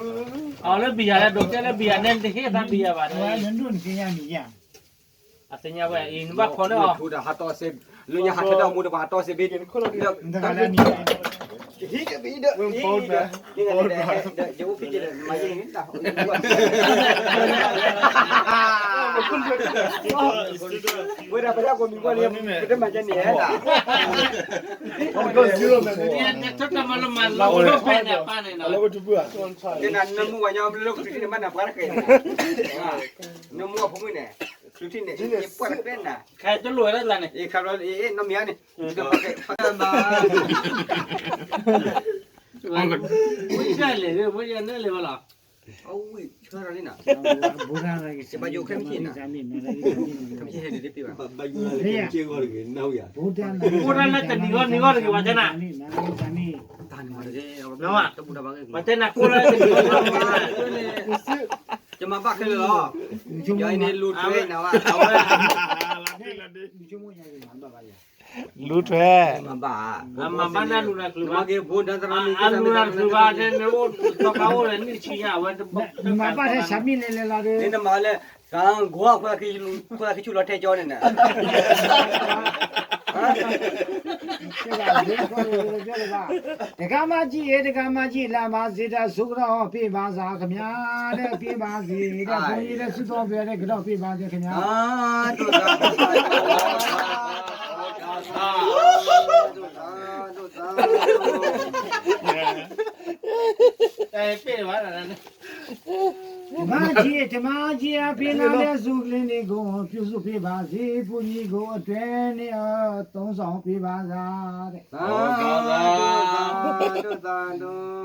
အီလၢဘံယၤလၢဒိးတဲလၢဘံယၤနဲနတဟ့ၣ်သးဘံယၤဘၣ်, အသ့ၣ်ညါဝဲအံၤ နဘၣ်ခိးန့ၣ်အီၤ လၢညါဟးထီၣ်တၢ်မူတပှၤဟးတီၢ်စ့ဘ့ၣ်, ဟံးဒီးပအံၤဒီး, ယအိၣ်ဖဲက့ၤဒီး မၤယဲၢ်န့ၣ်တၢ်, ဝဲဒၣ်ပတၢ်ကိးမံၤဘၣ်လံ ပတမၤယဲၢ်န့ၣ်, နမူဝဲညီလၢကထံၣ်န့ၣ် မ့ၢ်နၤပှၤတဃဲၤန့ၣ်, နမူအဖိမုၣ်န့ၣ်, ကထံၣ်န့ၣ် ယပှၤတဃဲၤနၤ, ခါတလိၣ်ဝဲဒၣ်န့ၣ်, ခါဘျီန့ၣ် နီၢ်မံၤန့ၣ်, ဝဲလဲၣ်, ဝဲလဲၣ်ဘၣ်လီၤ, အဝံၣ်ဆၢထီၣ်န့ၣ်နၤ, ဘၣ်ယိၣ်ခဲမုၢ်ဆ့ၣ်နၤ, ခဲမုၢ်ဆ့ၣ်ဟဲဒ်တပ့ၢ်ဘၣ်, ဘၣ်ယိၣ်လၢတနံၤဂီၢ်နံၤဂီၢ်တဂ့ၤဘၣ်တဲနၤ, တၢ်န့ၣ်မးတဂ့ၤ, ဘၣ်တဲနၤကိၢ်လၢတနံၤဂီၢ်နံၤဂီၢ်တဂ့ၤဘၣ်, ယမၤဘၣ်ခဲလၢာ်လီၤ, ယအံၤန့ၣ်လူၤထွဲနၤဘၣ်, အဝဲ လူၤထွဲ, မၤဘၣ်, မၤဘၣ်နလူၤနၤချုးဘၣ်, အလူၤနၤချုးဘၣ်, နအိၣ်သီခါအိၣ်လၢနံၣ်ဆံညါ အဝဲတဘၣ်, နမၤလၢ သးဂီၤ ဖိသၣ်ခံဆူၣ်လီၤထဲကၠီန့ၣ်နၤ တဂၤမၤကံၢ်အံၤ တဂၤမၤကံၢ်လၢမၤစ့တၢ်ဆိကတီၢ် ပ့ၢ်ဘၣ်စး ကမၢ်ဒီးပ့ၢ်ဘၣ်စ့ ဒီးဖိယံၤဒီးဆူၣ်ထီၣ်ပှဲၤဒီးကဒီးပ့ၢ်ဘၣ်စ့ ကမၢ်, မၤကံၢ် တမၤကံၢ် အပ့ၢ်လၢ်လၢစူၢ်ကလ့ၤန့ၣ် ကိးပျူၢ်စူၢ်ပ့ၢ်ဘၣ်စ့ ပူၤနံၤကိးအတွဲန့ၣ် အသုံးဆောင်ပ့ၢ်ဘၣ်စး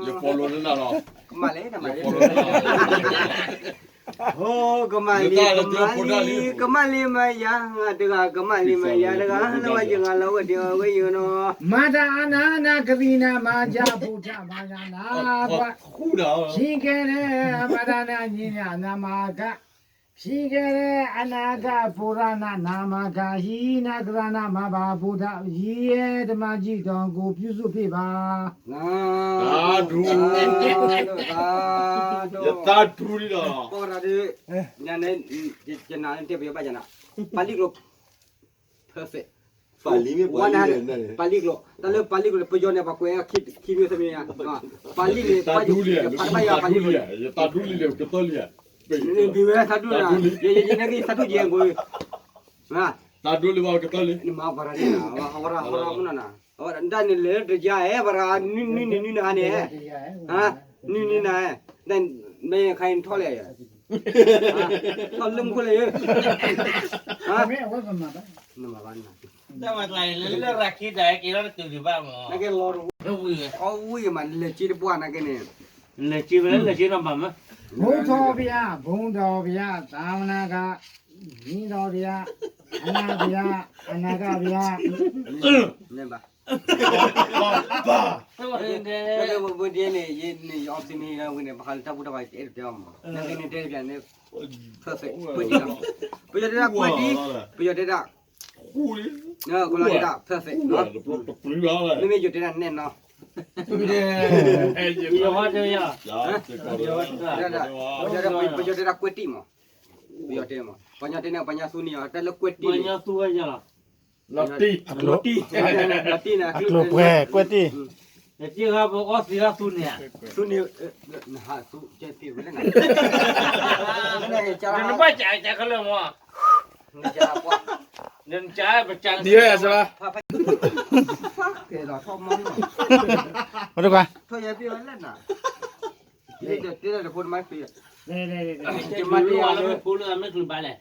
ယဖီလိာ်လၢနၤလီၤ, ကမၣ်လံ, ကမၣ်လံ, ကမၣ်လံ, ကမၣ်လံမယါတဂၤ, ကမၣ်လံမယါတဂၤ, လၢဝဲယဂၤလီၤဝဲဒံးဝဲယိာ်နီၤ, မၤတၢ်အါနၤနၤကရံနၤ မၤယၤပူၤတၢ်မၤယၤနၤ, ဆံကဲန့ၣ် မၤတၢ်နၤနံၤနၤနၤမၤ က, ဖံကဲလၢအနကပူၤရနနမကဟံနကရနမဘၣ်ပူၤတၢ်ယံၤတမၤကံၢ်တီၤကိးပျူၢ်စူၢ်ပ့ၢ်ဘၣ်, ယသးဒူ, ယသးဒူလံလီၤ, ယနၤတဲပယီၤဘၣ်ယနၤ, ပာ်လံၣ်ကျိၤ perfect, ပာ်လံမ့ၢ်ပာ်လံ, ပာ်လံကျိာ်, တၢ်လၢပာ်လံကျိာ်န့ၣ် ပယီၤန့ၣ် ပှၤကွဲးခံမံၤသၢမံၤညါ, ပာ်လံန့ၣ် ပာ်ယိၣ်ဖးတဘၣ်ယၤပာ်လံ, ယတၢ်ဒူလံန့ၣ် ကသီလံဧါ, မ့ၢ်ဝဲတၢ်ဒူန့ၣ်, ယနာ်က့ယတၢ်ဒူယဲၢ်ပူၤ, တၢ်ဒူလံဘၣ်ကသီလံ, နမၤပှၤတၢ်ဒူန့ၣ်, အဝဲရၤဟီရၤမုၢ်နီၤနၤ, အဝဲဒၣ်န့ၣ်လၢတယါအဲၣ် ပှၤတဂၤနွံနံၤနၤန့ၣ်, နွံနံၤနၤ, မ့ၢ်ခါအံၤထီၣ်လဲၣ်, ထီၣ်လၢမူခိၣ်လဲၣ်, နမၤဘၣ်နၤ တၢ်မၤကျါအံၤလၢလၢရၤခံတၢ်က့ၤထီၣ်တတုၤဒံးဘၣ်မး, နကဲလီၤတဝံၤ, အဝံၤမး လဲၤက့တပှၢ်နကဲန့ၣ်, လဲၤက့ဝဲလၢလဲၤက့နီၤဘၣ်မး, ဘုန်းတော်ဘုရား, ဘုန်းတော်ဘုရား, သာသနာက မင်းတော်ဘုရား, အနာဘုရား, အနာဂတ်ဘုရား, န့ၣ်ဘၣ်, ဝဲဒ်န့ၣ် ယအီၣ်သ့မ့ၢ်ဝဲန့ၣ် ဘၣ်ဃးလၢတၢ်ဘူၣ်တၢ်ဘါ ယတအဲၣ်ဒိးတဲအီၤမး, နကဲန့ၣ်တဲတပျးန့ၣ် perfect ကွဲးတံၢ်လီၤ, ပယီၤတဲဒၣ်ကွဲးတံၢ်, ပယီၤတဲဒၣ် ကလီၤတဲဒၣ် perfect နီၤ, မ့မ့ၢ်ယိၤတဲဒၣ်နဲၣ်နီၤ, ယိၤတဲဒၣ် ပယီၤတဲမး, ပှၤကညီတဲန့ၣ် ပှၤကညီသူန့ၣ်အီၤ တၢ်လၢကွဲးတံၢ်န့ၣ်, လီၤတံၢ်, လီၤတံၢ်, လီၤတံၢ်န့ၣ် အကျိၤပှဲၤ ကွဲးတံၢ်, နက့ၤဟးပအီသံးလၢသူန့ၣ်, သူန့ၣ်, နဟးသူကဲသံးဝဲလဲၣ်နၤ, နဘၣ်ကးကးခဲလၢာ်မး, ဒ်ဝဲယၤစ့ၢ်ဘၣ်, ကဲလီၤထီၣ်မီၢ်နီၤ, မတကွၢ်, ထီၣ်ယဲပ့ၢ်ဝဲလဲၣ်နၤ, တဲလၢတဖိတမါဖံး, ယမၤတ့ၢ်အီၤလၢဖိလၢအမဲာ်ချံဘၣ်လဲၣ်,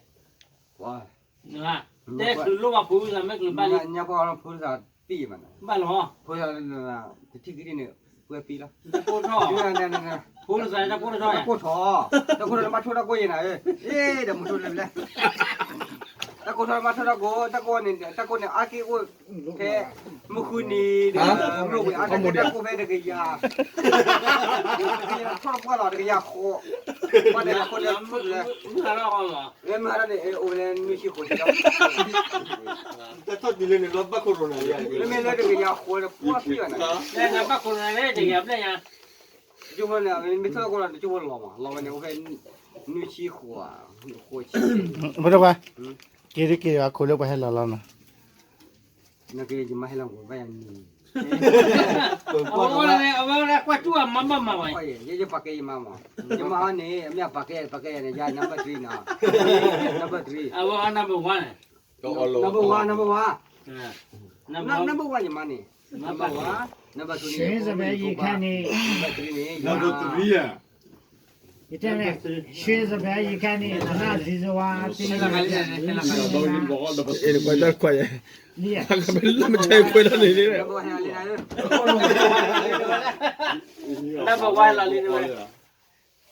တဲချုးလိၣ်ဘၣ်ဖိလၢအမဲာ်ချံဘၣ်လံ, ညါပှၤဖိလၢသးပံၢ်မး, ဘၣ်လီၤ, ဖိလၢတထံၣ်ကထံၣ်န့ၣ်, ဝဲပံလီၤ, တၢ်ကိၢ်ထီၣ်, ဖိလၢသးတၢ်ကိၢ်ထီၣ်, တၢ်ကိၢ်ထီၣ်, တၢ်ကိၢ်ထီၣ်လၢမၤထိၣ်တၢ်ကိၢ်ယဲၢ်နၤ, အဲၣ်ဒီးမၤထိၣ်လၢလဲၣ် တၢ်ကိၢ်ထီၣ်မၤထီၣ်တၢ်ကိၢ်, တၢ်ကိၢ်န့ၣ်, တၢ်ကိၢ်န့ၣ် အါက့ၢ်အိၣ်ဖဲ မုၢ်ဃုနံၤဒီး မုၢ်ဝ့ၤအါက့ၢ်အိၣ်ဖဲတၢ်ကိၢ်ဖဲတကယၤ, တကယၤထီၣ်တပှၢ်လီၤ တကယၤဃိး, ပှၤတဂၤဃိးလၢမုၢ်လၢ, မုၢ်ဟါထီၣ်န့ၣ် အိၣ်ဖဲလၢနွံဆံဃိးဆံလီၤ, တၢ်ထီၣ်တုၤလၢန့ၣ်လီၤ ဘၣ်ခိၣ်ရိၣ်နၤ, မ့မ့ၢ်လၢတကယၤဃိးဒီး ပှၤဖံးဘၣ်နၤ, တကယၤဘျဲၣ်ညါ ကၠိဖိန့ၣ် မ့ၢ်ထီၣ်ကိၢ်လီၤ တကၠိဖိလီၤမး လီၤဝဲန့ၣ် အိၣ်ဖဲနွံဆံဃိး, ဃိးဆံ, ဖိဒိၣ်ခွါ, က့ၤဒုးက့ၤအခိၣ်လၢပှၤဟဲလီၤလီၤနီၤ, နက့ၤယမါဟဲလီၤကဘၣ်ယၤန့ၣ်, အဝဲဒၣ်ကွၢ်တူၢ်အမါဘၣ်မၤဝဲ, ယပာ်ကဲယမါမး, ယမါဟီန့ၣ် အမ့ၢ်အပာ်ကဲ ပာ်ကဲယၤန့ၣ် ယၤ number three နီၤ, number three, အဝဲ number one, number one, number one, number one ယမါန့ၣ်, number one, number two န့ၣ် number three န့ၣ် number three ယတဲန့ၣ်, ရွှေစပယ်ရေခမ်းန့ၣ် နနၢ်စံစဝါသ့ၣ်, လၢမတဲခွဲးလၢန့ၣ်, နဘၣ်ဝါလီၤလံန့ၣ်ဝဲ,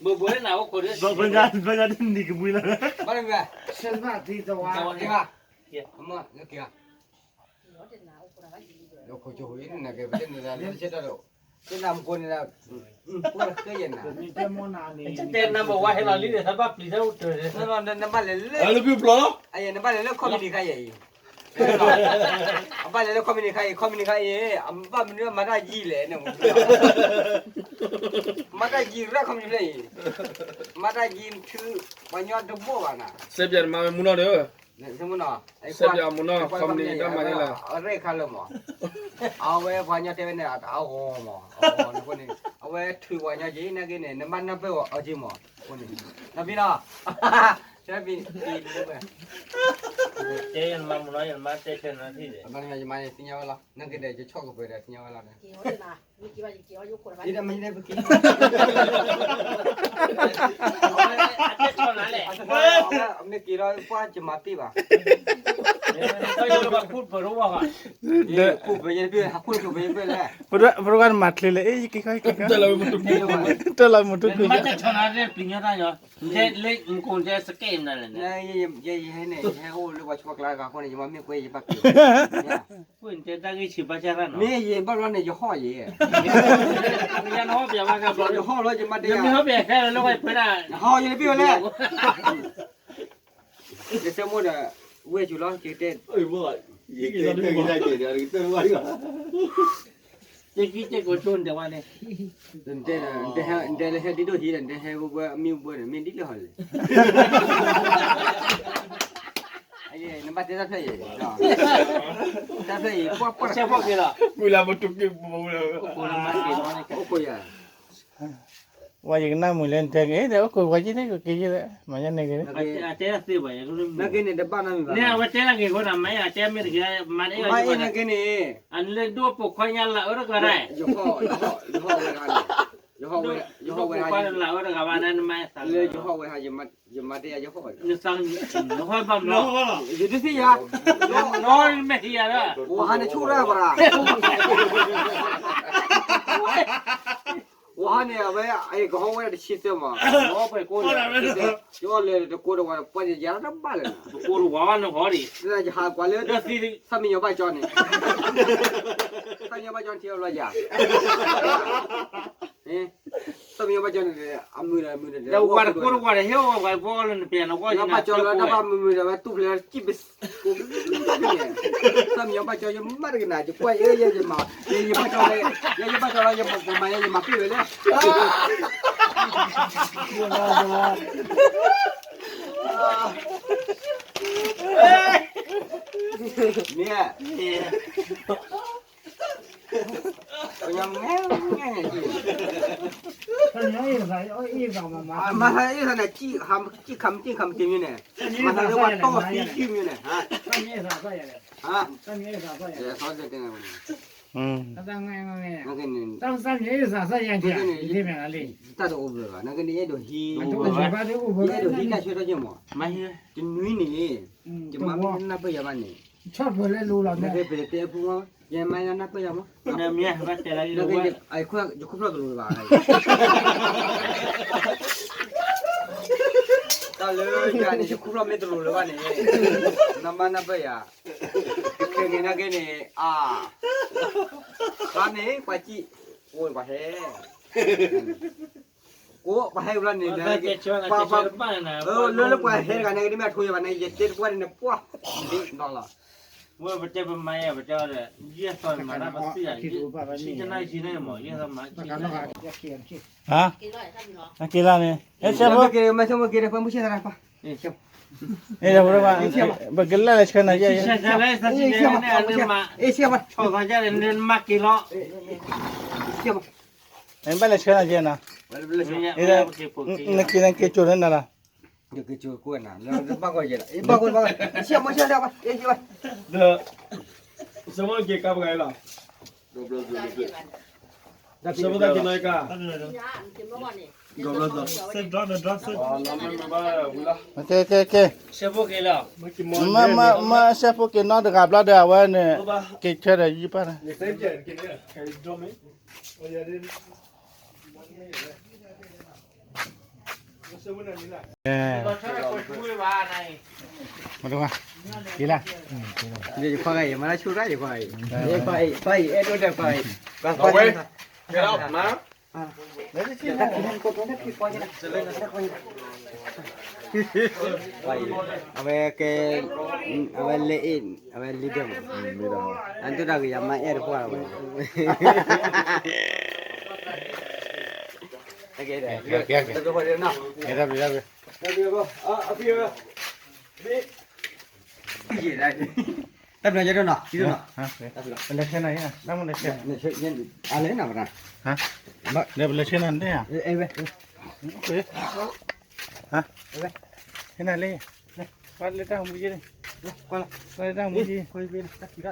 ဘိဘိနအိၣ်ခိးဒ်, ဘၣ်နံၤကဘှံးလီၤ, ဘၣ်နံၤ, ရွှေစပယ်သ့ၣ်စဝါ, အမၢလၢက့ၤ လၢခိၣ်ကၠိဝဲန့ၣ် ကဲပတဲန့ၣ် လၢဆဲတၢ်ဒီး, တဲနၤမကိးန့ၣ်ဒီး, တဲနၤမဝါဟဲလီၤလံန့ၣ် သးဘၣ်ပျံၤတၢ်အိၣ်တၢ်, နဘၣ်လဲၤလၢ, နဘၣ်လဲၤလၢ ခီပနံၣ်ခါယဲၢ်အံၤ, အဘၣ်လဲၤလၢ ခီပနံၣ်ခါအံၤ, ခီပနံၣ်ခါအံၤ, အဘၣ်မနုၤမၤတၢ်ယံၤလဲၣ်န့ၣ်, မၤတၢ်ယံၤရၣ် ခီပနံၣ်ခါအံၤ, မၤတၢ်ယံၤထုး, ပှၤညီတဘိဘၣ်နၤ, စဲးပၠးတမၤဝဲမူနီၢ်ဒီး စဲးပၠးမူနီၢ် ခီပနံၣ်တၢ်မၤန့ၣ်လီၤ, အရဲၣ်ခါလၢမး, အဝဲပှၤညီတဲဝဲန့ၣ် အဂီၤမး, အဂီၤန့ၣ်အဃိန့ၣ် အဝဲထုးပှၤညီက့ၤ နာ်က့န့ၣ် နဘၣ်နၢ်ပၢၢ်အီၤက့ၤမး, အဃိန့ၣ်, နဘံနီၤ, တဲယမၤမူနီၢ် ယမၤတဲဆၢနၤထံၣ်ဒီး, ယမၤန့ၣ် ယမၤန့ၣ် သ့ၣ်ညါဝဲလီၤ, နာ်က့ဒီး ယဆီၣ်ကပၢၤဒီး သ့ၣ်ညါဝဲလီၤန့ၣ် မ့ၢ်က့ၤဒီးပှၢ်ကမၤတ့ၢ်ဘၣ်, ပှၤကမၤတ့ၢ်ဘၣ်, ပှၤကမၤတ့ၢ်ဘၣ်, ပှၤကမၤတ့ၢ်ဘၣ်, ပှၤကမၤတ့ၢ်ဘၣ်, တၢ်လီၤမုၢ်ထူၣ်က့ၤ, တၢ်လီၤမုၢ်ထူၣ်က့ၤ, ယဟဲန့ၣ် ယဟဲအိၣ်လၢပှၤဆှၢကျါတဂၤအဃိန့ၣ် ယမၤမ့ၢ်ကွဲးယဘၣ်က့ၤ, တဲတၢ်ဂ့ၢ်ဆံးဘၣ်ဆၣ်ရၣ်နီၤ, မ့ၢ်ယဘၣ်ဘျီန့ၣ် ယဟီၣ်ယဲ, ယဟီၣ်လီၤ ယမၤတ့ၢ်, ယဟီၣ်လီၤ ယမၤတ့ၢ်, ဟီၣ်ယန့ၣ်ပ့ၢ်ဝဲလဲၣ်, ယဆၢမိၣ်ဒီး ဝဲၢ်ဆူၣ်လီၤ ယကတဲ, ယကတဲကိးဆိၣ်တဲဝဲန့ၣ်, နတဲလၢဟဲဒ်ဒိၣ်ဟံးဒီး နတဲဟဲဝဲအမ့ၢ်ဝဲန့ၣ် မ့ၢ်ဒ်လဲၣ်ဟီလဲၣ် နဘၣ်တဲတၢ်ဖျၢၣ်အံၤ, တၢ်ဖျၢၣ်အံၤ ပှၢ်ပှၢ်ဆဲးဖီၣ်က့ၤလီၤ, ကွံာ်လၢမတူၢ်က့ၤပူၤလၢ, အိၣ်ခိးယၤ, ဝဲယကနၣ်မုာ်လၢနတဲက့ၤ ဒီးအိၣ်ခိးပှၤက့ၤန့ၣ် ကက့ၤယဲၢ်လၢ မၤညါန့ၣ်က့ၤ, အတဲတၢ်သ့ဘၣ်, နက့ၤန့ၣ် တဘၣ်နီတမံၤဘၣ်, အဝဲတဲတၢ်က့ၤအဃိန့ၣ် မ့ၢ်အတဲမ့ၢ်တဂ့ၤ, မၤတအဲၣ်, မၤအ့ၣ်နက့ၤန့ၣ်, အလၢဒိၣ်ပိာ်ခွါညါလၢအအၢတဂၤဒၣ်, ယဟီၣ်ဝဲဒၣ်, ယဟီၣ်ဝဲဒၣ်, ယဟီၣ်ဝဲဒၣ်, လၢယဟီၣ်ဝဲဒၣ်, ယမၤတ့ၢ်ယဟီၣ်ဝဲဒၣ်, ယဒုးသ့ၣ်ညါ, မ့ၢ်ဟံးယၤလၢ, ဝဟါန့ၣ်ဆူၣ်ရၢၢ်ပရၤ, ဝဟါန့ၣ် အဝဲ ကဟီၣ်ဝဲဒၣ်တဆံသၢမး, ယအီၣ်လဲၤတကိးတဝၤ ပှၤယၤတဘၣ်လၢၤ, တကိးတဝၤဘၣ်နဟီၣ်ဒံး, ယဟးကွၢ်လၢ သၣ်မံယီၤဘၣ်ကၠီန့ၣ်, သၣ်မံယီၤဘၣ်ကၠီထံအီၤဘျီယၤ သၣ်မံယီၤဘၣ်ကၠီန့ၣ် အမုာ်ဒီးမုာ်ဒီး ဝၤတကိးတဝၤဒီး ဟ့ၣ်အီၣ်ဝဲပှၤအီၣ်လၢနပျဲၢ်နီၢ်ကီၢ် ဘၣ်ကၠီလၢတၢ်ဘၣ်မုာ်မုာ်ဒီး ဝဲတူၢ်ဖျဲးစံၣ်ပစံၣ် သၣ်မံယီၤဘၣ်ကၠီ ယမၤတကနၣ် ယကွၢ်ယဲ ယဲ ယမၤ, ယဘၣ်ကၠီလၢ, ယဲ ယဘၣ်ကၠီလၢ ယမၤ ယမၤပ့ၢ်ဝဲလဲၣ်, မ့ၢ် မၤသးအ့ၣ်သးန့ၣ် ကံၣ်ခါမကံၣ်ခါမတ့ၢ်မ့ၢ်န့ၣ်, မၤသးလၢပှၤတီၢ်သံခံမ့ၢ်န့ၣ်, တၢ်တအိၣ်ဘၣ်ဘၣ်, နကန့ၣ် တၢ်တအိၣ်ဘၣ်ဘၣ်, နကန့ၣ် ယအဲၣ်ဒိးဟံး, ယအဲၣ်ဒိးဟံးတၢ်ဆၢထၢၣ်က့ၤမး, တနွံန့ၣ်, ယမၤမ့ၢ်နၢ်ပၢၢ်ယၤဘၣ်န့ၣ်, နကပတဲအပူၤမး, ယမၤနၢ်ပၢၢ်ယၤမး, ယခိၣ်ဖျီၣ်တလိၤလၢၤဘၣ်, တၢ်လၢယၤန့ၣ် ယခိၣ်ဖျီၣ်မ့ၢ်တလိၤလၢၤဘၣ်န့ၣ်, နမၤနၢ်ပၢၢ်ယၤ, တခဲန့ၣ်နက့န့ၣ်, အါ, ခါန့ၣ် ပှၤစံၣ်, အိၣ်ပှၤဟဲ, အိၣ်ပှၤဟဲဘျီန့ၣ်, လၢလၢပှၤဟဲတဂၤန့ၣ် ကဒ်မ့ၢ်အထိယဘၣ်န့ၣ် ယတဲတပှၢ်န့ၣ် ပှၢ်, ဒ်နီၢ်လီၤ, ဝဲပတဲပမၤယၤ ပတဲအီၤဒီး ယဲၢ်သီမၤတၢ်ပသံၣ်ယၤ, ဆံတနံၣ်ဆံနံၣ်မး ယဲၢ်သီမၤ, ဟါ, အက့ၤလီၤန့ၣ်, အဲ ဆဲဖိ, ပကလဲၤလၢဆှၢနၤယဲၢ်, မၤက့ၤလီၤ, ဘၣ်လဲၤဆှၢနၤယဲၢ်နီၤ, နက့ၤနက့ၤကၠိလၢနၤလီၤ, ဒီး ကဲ ကဲ ကဲ, မ့ၢ် မ့ၢ် မ့ၢ် ဆဲဖိက့ၤနီတဂၤဘျီဒီး အဝဲန့ၣ် က့ၤဆၢဒီးယံပၢ်, မ့ၢ်တဝါ, က့ၤလၢ, ယခွါဂၤအံၤ မၤတၢ်ဆူၣ်တၢ် ယခွါဂၤအံၤ, ယခွါအံၤ အဲၣ်ဒိးဒီးခွါဂၤအံၤ, အဝဲကဲ, အဝဲလဲၤအ့ၣ်, အဝဲလံဒၢၣ်မး, အဒိၣ်တၢ်ဂ့ၤ ယမါအဲၣ်တပှၢ်ဝဲ, တၢ်ဘျုး တၢ်ဘျုး, တၢ်ဘျုး, တၢ်ဘျုး, တၢ်ဘျုး, တၢ်ဘျုး, တၢ်ဘျုး, လဲၤဆဲနၤ, လဲၤဆဲနၤ, ဟါ, လဲၤဆဲနၤ, ဟါ, လဲၤဆဲနၤ, လဲၤ, လဲၤတၢ်မူက့ၤ, လဲၤတၢ်မူက့ၤ,